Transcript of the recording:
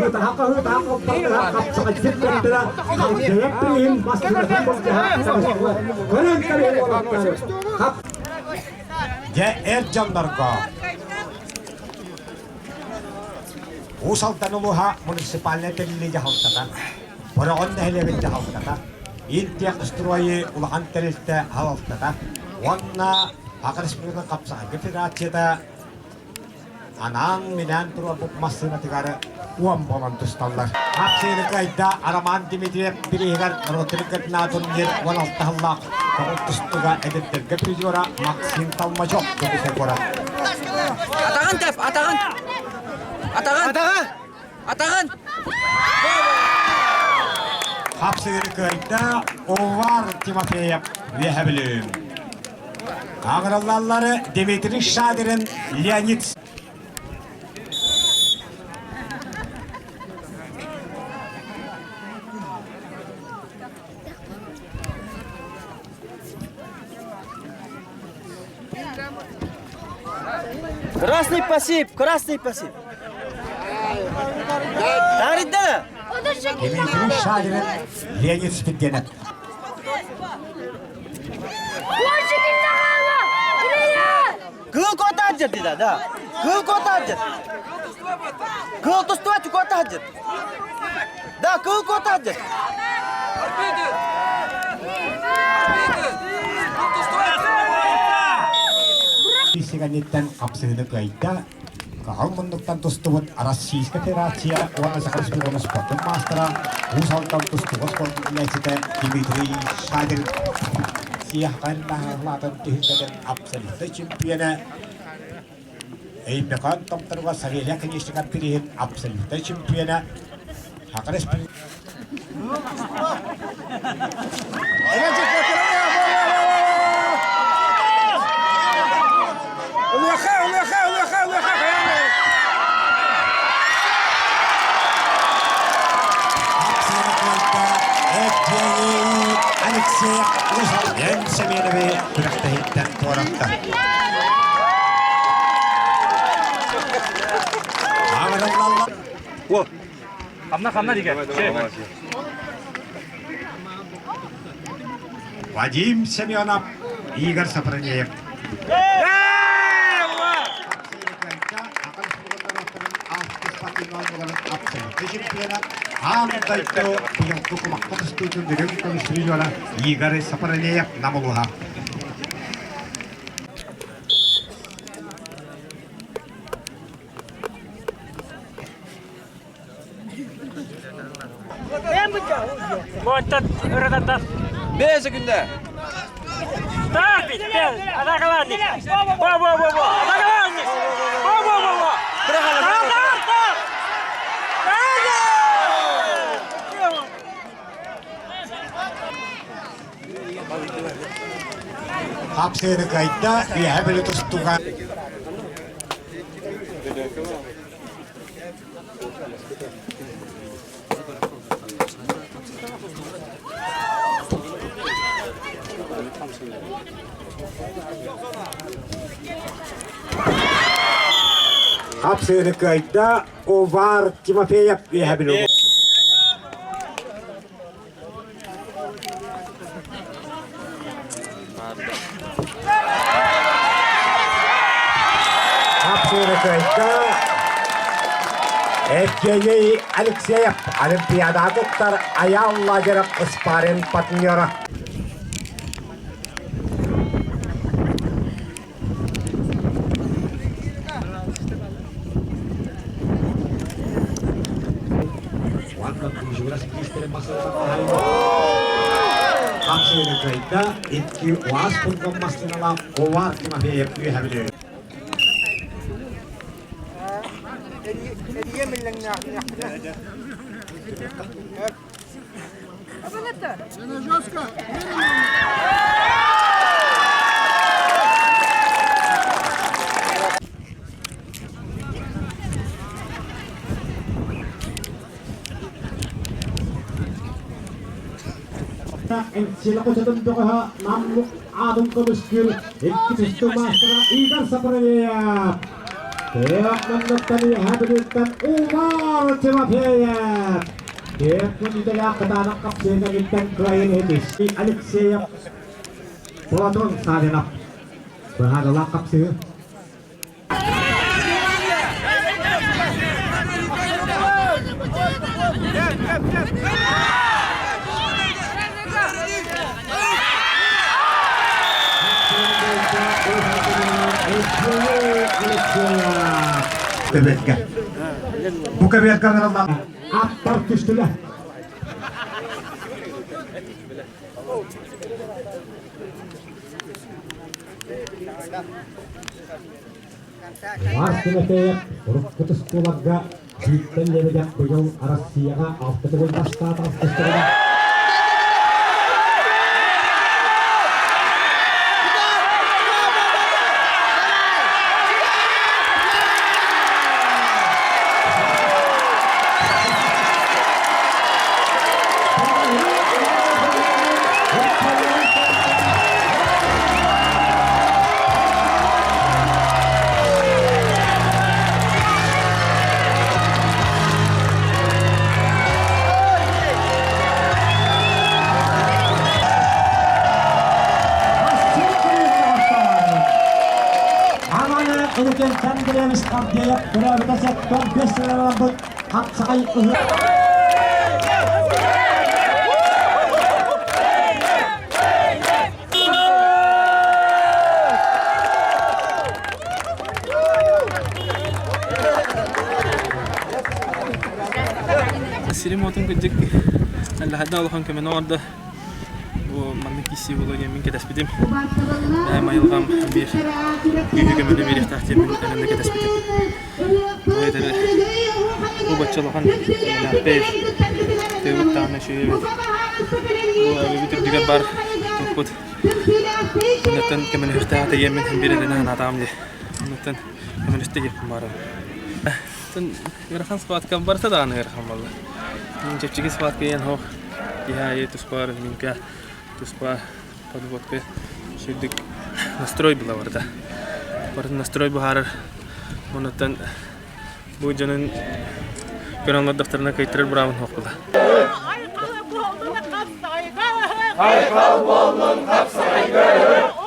Хаһыытаһа-хаһыытаһа хаппардыһа хапсаҕайдык кэттэрэ, халдьайар тыйын массыынатын былдьаһа таҕыстылар. Көрөн кэбиһин уолаттар! Хап Дьэ, эр дьоннорго Уус Алдан улууһа муниципальнай тэриллии дьаһалтата, Бороҕон нэһилиэгин дьаһалтата, Интехстройи улахан тэрилтэ салалтата уонна Саха Республикатын хапсаҕайга федерацията анаан-минээн туруорбут массыынатыгар уон буолан тусталлар. Акцияны кыайда Роман Дмитриев бирииһигэр норуоттарын кытына турнир 16 сыллаах көҥүл тустууга эдэрдэргэ призера Максим Толмачев көмүскэ куорат. Атаҕын тэп, атаҕын! Атаҕын! Атаҕын! Атаҕын! Хапсыгыры кыайда Увар Тимофеев Үөһэ Бүлүү. Аҕыраллаллары Дмитрий Шадрин, Леонид Красный пассив, красный пассив. Тарыйда. Дмитрий Шадрин, Леонид Спирденов. Кыл котаджет да, да. Кыл котаджет. Кыл тустубат котаджет. Да, кыл котаджет. Сиганниттан хапсыгыны кыайда Каһыл муннуктан тустубут Российская Федерация уонна Саха Республикатын спордун маастара, Уус Алдан тустууга спордун үлэһитэ Дмитрий Шадрин Сиэххэн наһаалаатын түһүлгэтин абсолютнай чемпиона Өймөкөөн Томторуга Савелий Оконешников бирииһин абсолютнай чемпиона Саха Республикатын Алексей Лен Семенови күрэхтэһииттэн туоратта. Хамна-хамна дигэ. Вадим Семенов, Игорь Сапронеев. Аан дойду быйылгы кумахха тустуутун үрүҥ көмүс призера Игорь Сапронеев Нам улууһа. Монтан ырытаттан. Бэйэ күндэ. Так, атакалаанник. Во во во во. Атакалаанник. Во во во во. Хапсыыны кыайда, үөһэ били тустууга Хапсыыны кыайда Увар Тимофеев үөһэ Бүлүү. Хапсыыны кыайда Евгений Алексеев Олимпиадаҕа кыттар Айаал лагеров спарринг партнера. Хапсыыны кыайда икки УАЗ фургон массыыналаах Овар Тимофеев үөһэ Бүлүү. Энсиэлэ хочотун бөҕөһө Наммыт аатын көмүскүүр икки тустуу маастара Игорь Сапаралеев. Күөх муннуктан үөһэ бүлүүттэн Умар Тимофеев. Күөх мүнүүтэлээх кытаанах хапсыһыыга кыайын иһитис. Алексеев Платон Савинов. Быһаарылаах хапсыһыы. Көбүөргэ. Бу көбүөргэ ыҥырыллан Аттар түстүлэр. Марс Тимофеев урукку тустууларга бииртэн лебедев быйыл Россияҕа алта төгүл бастаата алтыстарыгар Аманы Ылыкентан Грэмис Авдеев төрөөбүтэ 75 сылынан хапсаҕай ыһыах Сирим отун кырдьык аллаһада улахан көмөнү оҥордо. Бу маннык киирсии буолуо диэн мин кэтэспитим. Бэйэм айылҕам биир күүһү көмөнү биэриэхтээх диэн мин эрэнэ кэтэспитим. Ол этэрэ бу бачча улахан үлэлээхпит, тыыбыт даҕаны үчүгэй эбит. Бу эбибит үрдүгэр баар туппут Оннуттан көмөлөһүөхтээх этэ диэммин биир эрэнэ санаатаҕым дии. Оннуттан көмөлөстө диэхпин баҕарабын. Ыарахан схватка барыта даҕаны ыарахан буолла. Чэпчэки схватка диэн суох. Киһи аайы туспа разминка, туспа подводка сүрдүк настрой была барыта. Барытын настрой быһаарар. Оннуттан бу дьонун көрөн олордохторуна кыйтарар быраабын суох була. Айхал буоллун хапсаҕайга!